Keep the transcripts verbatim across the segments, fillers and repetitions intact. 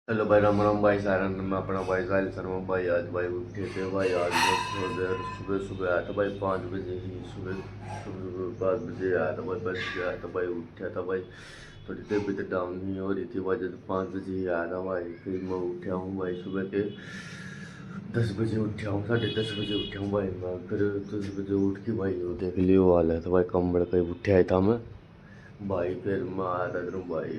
हेलो भाई, राम राम भाई, सारण में अपना भाई साहिल शर्मा भाई। आज भाई उठे थे भाई, आज बस हो गया, सुबह सुबह आया था भाई, पाँच बजे ही, सुबह सुबह सुबह पाँच बजे आया था भाई, बस गया था भाई, उठा था भाई, थोड़ी तबीयत डाउन नहीं हो रही थी भाई, जब पाँच बजे ही आया था भाई। फिर मैं उठा हूँ भाई, सुबह के दस बजे उठा हूँ, साढ़े दस बजे उठा हूँ भाई मैं। फिर दस बजे उठ के भाई वो देख लियो हाल है, तो भाई कम्बल का ही उठा था मैं। भाई फिर मैं आया था इधरों भाई,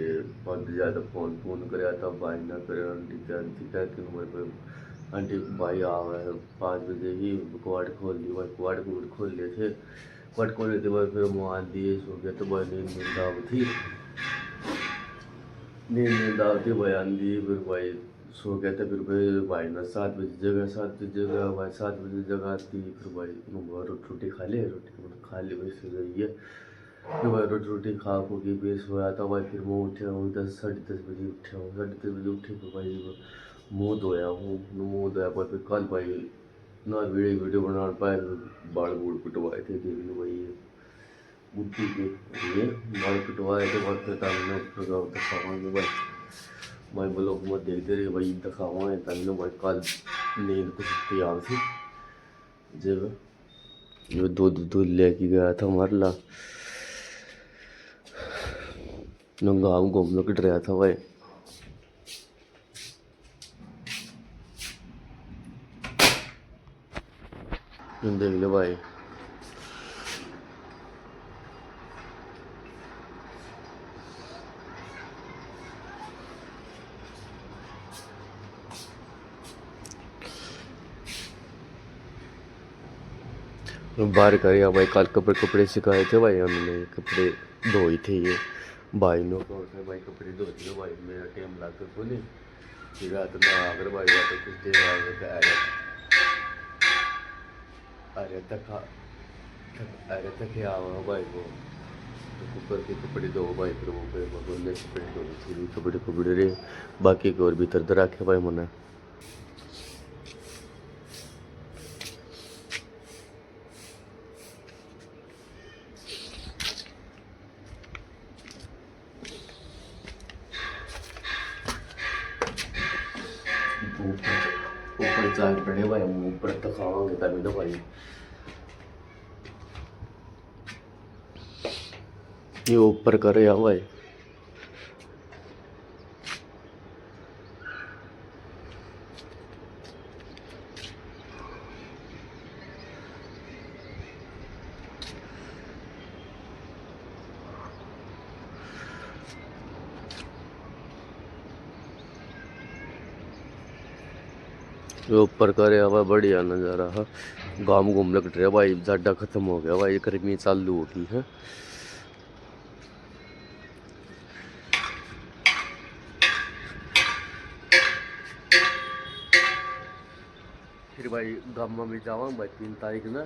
बहुत ज़्यादा फ़ोन फोन कराया था भाई, ना करे आंटी क्या, आंटी क्या कि मेरे पे आंटी भाई आ गए पाँच बजे ही, कवाड़ खोल ली भाई, कवाड़ कूड़ खोल लिए थे, कवाड़ खोल लेते भाई। फिर मैं आंधी सो गया तो भाई नींद नींद आव थी, नींद नींद आव थी भाई आंधी। फिर भाई सो गया था। फिर भाई भाई ना सात बजे जगह, सात बजे जगह भाई, सात बजे जगह आती। फिर भाई रोटी रोटी खा ले, रोटी खा ले भाई, सो जाइए। फिर भाई रोटी रोटी खा खू के फिर सोया था भाई। फिर मैं उठा हूँ दस, साढ़े दस बजे उठा हूँ। साढ़े दस बजे उठे तो भाई मुँह धोया हूँ, मुँह धोया पर फिर कल भाई ना वीडियो वीडियो बनाना पाए, बाल बूल कटवाए थे, देख लो भाई ये बुद्धि के ये बाल कटवाए थे। बाद फिर ताकि मैं ऊपर का दिखावांगे भाई, भाई ब्लॉग में देखते रहिए भाई, दिखावांगे ताकि ना भाई कल नींद कुछ तैयार थी जब ये दूध दूध लेके गया था मारला, नंगा हम घूम के डराया था भाई। देख ले भाई, बाहर कर या भाई, कल कपड़े कपड़े सिखाए थे भाई हमने, कपड़े धोए थे ये भाई ने। और भाई कपड़े धोते हो भाई, मेरा टाइम लग कोनी। फिर रात में आकर भाई वापस कुछ देर आगे आ रहा, आ रहा तक आ, तक आ रहा तक आवा भाई को। तो ऊपर के कपड़े धो भाई, फिर वो फिर मैं बोले कपड़े धो, फिर कपड़े कपड़े रे, बाकी के और भीतर दे रखे भाई मैंने। ऊपर, ऊपर चाल पड़े भाई, हम ऊपर तो खावांगे तभी ना भाई। ये ऊपर करे यार भाई। ये ऊपर का रहा हुआ बढ़िया नज़ारा है। गाम घूम लग रहा भाई, जाडा खत्म हो गया भाई, गर्मी चालू होगी है। फिर भाई गामा में जावा भाई तीन तारीख ना,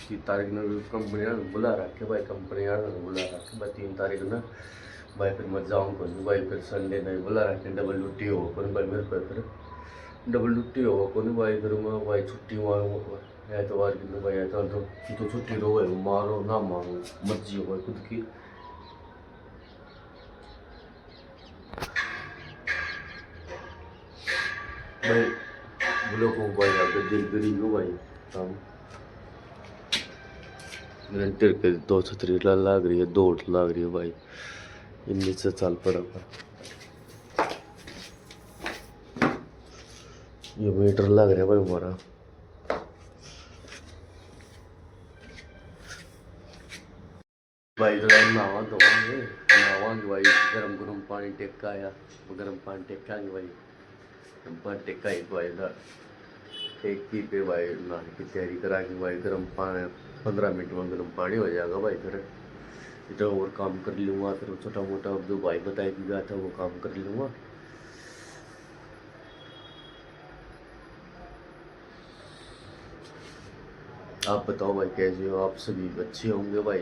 तीन तारीख ने भी कंपनी वाले बुला रखे भाई, कंपनी वाले ने बुला रखे भाई तीन तारीख ना भाई। फिर मैं जाऊँ कोनी भाई, फिर संडे ने बुला रखे, डबल ड्यूटी हो कोनी भाई मेरे पे, फिर डबल ड्यूटी हो कोनी भाई, फिर मैं भाई छुट्टी मारूँ एतवार की। तो भाई एतवार तो, तू तो छुट्टी रहो भाई, मारो ना मारो मर्जी हो भाई खुद की। भाई बोलो को भाई, आप दिल गरीब हो भाई, हम निरंतर के दो छतरी ला-, लाग रही है, दौड़ लाग रही है भाई, इन्नी से चाल पड़ा था। ये मीटर लग रहा है भाई हमारा। भाई थोड़ा नहावा धोवांगे, नहावांगे भाई, गरम गरम पानी टेका आया, गरम पानी टेकांगे भाई, गरम पानी टेका ही भाई था। एक पी पे भाई नहाने की तैयारी करांगे भाई, गरम पानी, पन्द्रह मिनट में गरम पानी हो जाएगा भाई। फिर इधर और काम कर लूँगा, फिर छोटा मोटा जो भाई बताए भी गया था वो काम कर लूँगा। आप बताओ भाई, कैसे हो आप सभी? अच्छे होंगे भाई।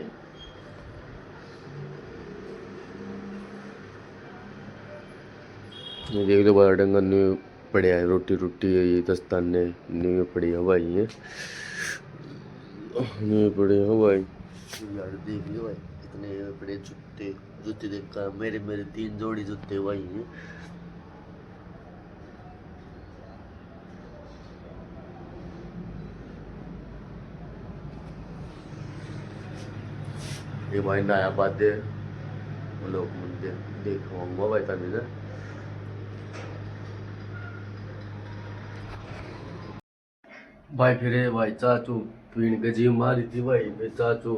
ये देख लो भाई, डंगर न्यू पड़े हैं, रोटी रोटी है, ये दस्ताने न्यू पड़े हैं भाई, ये न्यू पड़े हैं भाई। यार देख लो भाई, इतने पड़े जूते, जूते देखा मेरे, मेरे तीन जोड़ी जूते भाई हैं। ये भाई नया बादे लोग देख, देखूंगा भाई तभी ना। भाई फिर ये भाई चाचू पीण के जी मारी थी भाई, फिर चाचू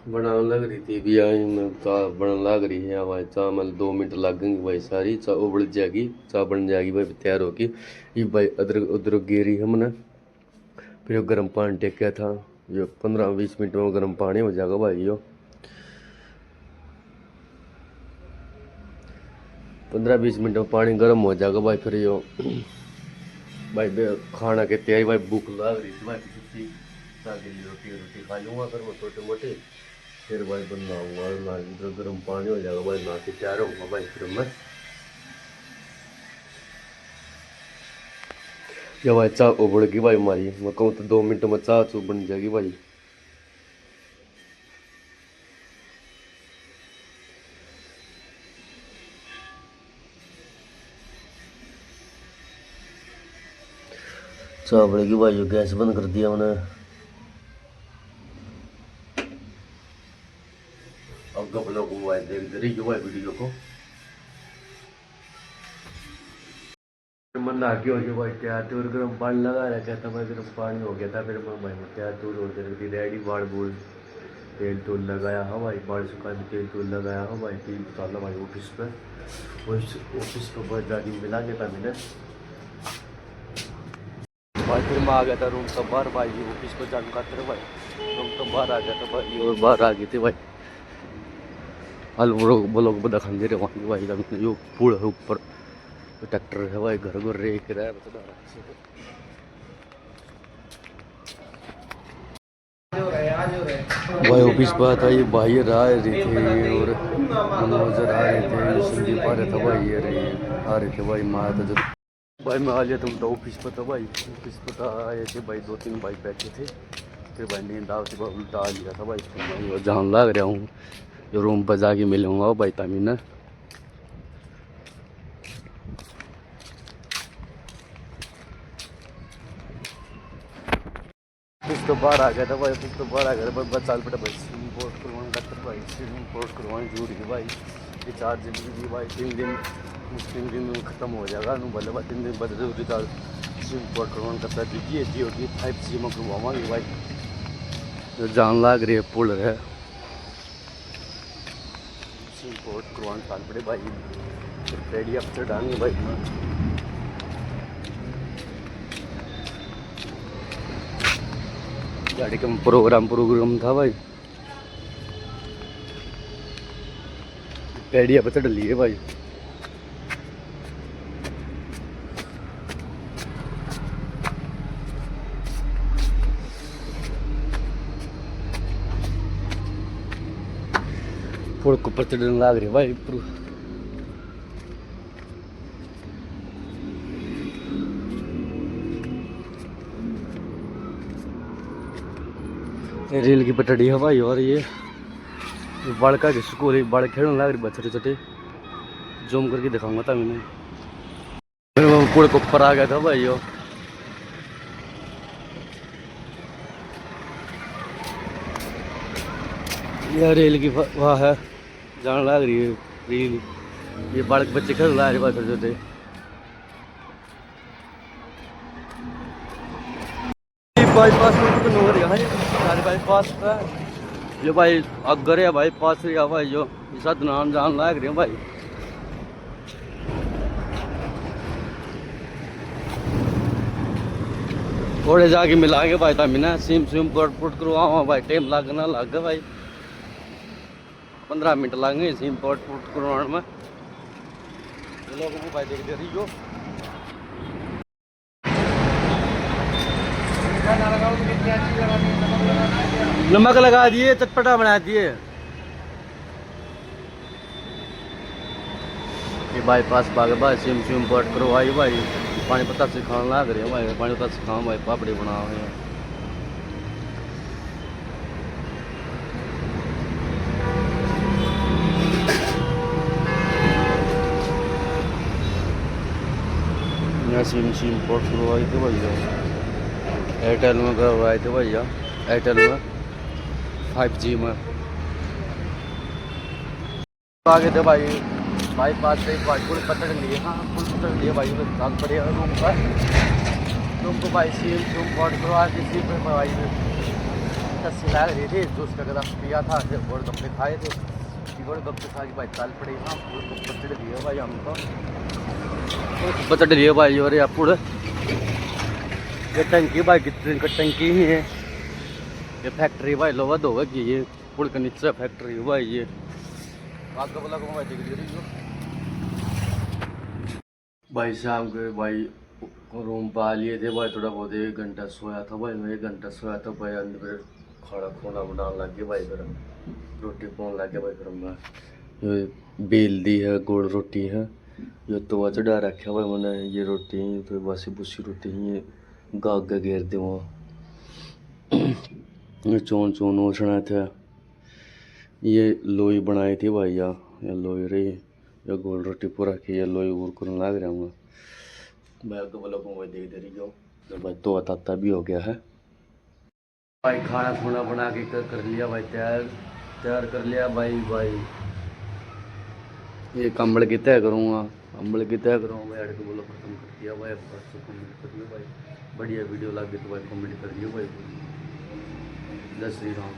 बनाने लग रही थी भी आई मैं चा बनने लग रही है भाई। चा मतलब दो मिनट लगेंगे भाई, सारी चा उबल जाएगी, चा बन जाएगी भाई, तैयार होगी। ये भाई अदरक उदरक गेरी हमने, फिर यो गर्म पानी टेक्या था, यो पन्द्रह बीस मिनट में गर्म पानी हो जाएगा भाई। यो पन्द्रह बीस मिनट में पानी गर्म हो जाएगा भाई। फिर यो भाई बे खाना की तैयारी भाई, भूख लाग रही थी भाई, तो सोची ताकि रोटी रोटी खा लूँगा फिर मैं छोटी मोटी। फिर भाई बनाऊंगा, ना इधर गर्म पानी हो जाएगा भाई, ना के तैयार होऊंगा भाई फिर मैं। या भाई चाह उबल गई भाई हमारी, मैं कहूँ तो दो मिनट में चाह चू बन जाएगी भाई। चाह बन गई भाई, गैस बंद कर दिया मैंने। अब गपलो को भाई देखते रहिए भाई वीडियो को। मन आगे हो गया भाई, तैयार तो गर्म पानी लगा रखा था भाई, गर्म पानी हो गया था। फिर मैं भाई तैयार तो हो गया, रेडी बाल बूल, तेल तूल लगाया हो भाई, बाल सुखा भी तेल तूल लगाया हो भाई। फिर चल भाई ऑफिस पे, ऑफिस पे बहुत ज़्यादा मिला के था मैंने। भाई फिर मैं आ गया था रूम से बाहर भाई, ऑफिस पर जाने खातिर भाई। रूम से बाहर आ गया था भाई, और बाहर आ गए थे भाई। हाल ब्लॉग ब्लॉग पर दिखाते रहे वहाँ भाई, तब यो पुल है ऊपर, ट्रैक्टर है भाई, घर घर रे कर रहा है, बता रहा है। भाई ऑफिस पर आता, ये भाई रहा रहे थे और मनोज आ रहे थे, संदीप आ रहे थे भाई, ये रहे आ रहे थे भाई। मैं तो जब भाई मैं आ लिया तुम तो ऑफिस पर, तो भाई ऑफिस पर तो आए थे भाई, दो तीन भाई बैठे थे, फिर भाई नींद आवती भाई उल्टा आ लिया था भाई। फिर मैं यो जान लाग रहा हूँ, जो रूम पर जाके मिलूंगा भाई तामी ना। कुछ तो बाहर आ गया था भाई, कुछ तो बाहर आ गया था, बस, बस चाल पड़ा भाई, सिम पोर्ट करवाने का तो भाई, सिम पोर्ट करवानी जरूरी है भाई। रिचार्ज भी भाई तीन दिन, तीन दिन में ख़त्म हो जाएगा। नु भले भाई तीन दिन बाद रिचार्ज, सिम पोर्ट करवाने का तो दीजिए, जियो की फाइव जी में करवावांगे भाई। तो जान लाग रही है पुल है। सिम पोर्ट करवाने चाल पड़े भाई, फिर पैड़ी अप चढ़ाएंगे भाई। गाड़ी का प्रोग्राम प्रोग्राम था भाई, पैड़ी अप चढ़ लिए भाई। पुल के ऊपर चढ़ने लाग रहे भाई, ऊपर। ये रेल की पटड़ी है भाई, और ये बालका की स्कूल है, बालक खेलने लाग रहे छोटे छोटे। जूम करके दिखाऊंगा था मैंने। फिर वो पुल के ऊपर आ गया था भाई, यो। यह रेल की फ-, वहाँ है, जान लाग रही है रेल। ये बालक बच्चे खेल रहा है भाई, छोटे छोटे। बाईपास रोड पे नो रहा है, सारे बाईपास पे। ये भाई अगर है भाई पास रहा भाई, जो इसा नाम जान लाग रहे हैं भाई। थोड़े जाके मिलांगे भाई, तभी ना सिम सिम पोर्ट पोर्ट करवाओ भाई, टाइम लगना लग गया भाई, पन्द्रह मिनट लगेंगे सिम पोर्ट पोर्ट करवाने में। लोग भी भाई देखते रहियो। नमक लगा दिए, चटपटा बना दिए। ये बाईपास भाग भाई, सिम सिम पोर्ट करवाई भाई। पानी पत्ता सिखाने लाग रहे हैं भाई, पानी पत्ता सिखाओ भाई, पापड़ी बनाओ है। यहाँ सिम सिम पोर्ट करवाए थे भैया, एयरटेल में करवाए थे भैया, एयरटेल में फाइव जी में। आगे थे भाई, बाईपास से भाई पुल पकड़ लिए। हाँ, पुल पकड़ लिए भाई, उधर चल पड़े हैं रूम पर। रूम को भाई सीम रूम कॉर्ड करवा के सीम पे भाई टस्सी लाग रही थी, जूस का गिलास पिया था, फिर गोलगप्पे खाए थे। गोलगप्पे खा के भाई चल पड़े। हाँ, पुल को पकड़ लिए भाई हम तो, पकड़ लिए भाई। और ये पुल, ये टंकी भाई, कितने का टंकी ही है। ये फैक्ट्री भाई लोवा धोवे की, ये पुल के नीचे फैक्ट्री है भाई। ये आगे वाला को भाई देख लियो। भाई शाम के भाई रूम पा लिए थे भाई, थोड़ा बहुत एक घंटा सोया था भाई मैं, एक घंटा सोया था भाई। अंदर फिर खाना खुना बनाने लग गए भाई, फिर हम रोटी पकाने लग गए भाई। फिर मैं ये बेल दी है, गोल रोटी है, ये तवा चढ़ा रखा भाई मैंने। ये रोटी ही, फिर बासी बुसी रोटी ही, ये गाग के घेर दे वहाँ। ये चौन चौन ओसना था। ये लोई बनाई थी भाई, या, या लोई रही, या गोल रोटी पूरा की, या लोई और करने लाग रहा हूँ मैं। आगे वाला को भाई देख दे रही हूँ। तो भाई तो ताता भी हो गया है भाई, खाना खुना बना के कर, कर लिया भाई तैयार, तैयार कर लिया भाई। भाई ये कंबल की तय करूँगा, कंबल की तय करूँगा भाई। आगे वाला खत्म कर दिया भाई, परसों कमेंट कर लियो भाई। बढ़िया वीडियो लगे तो भाई कमेंट कर लियो भाई। जय श्री राम।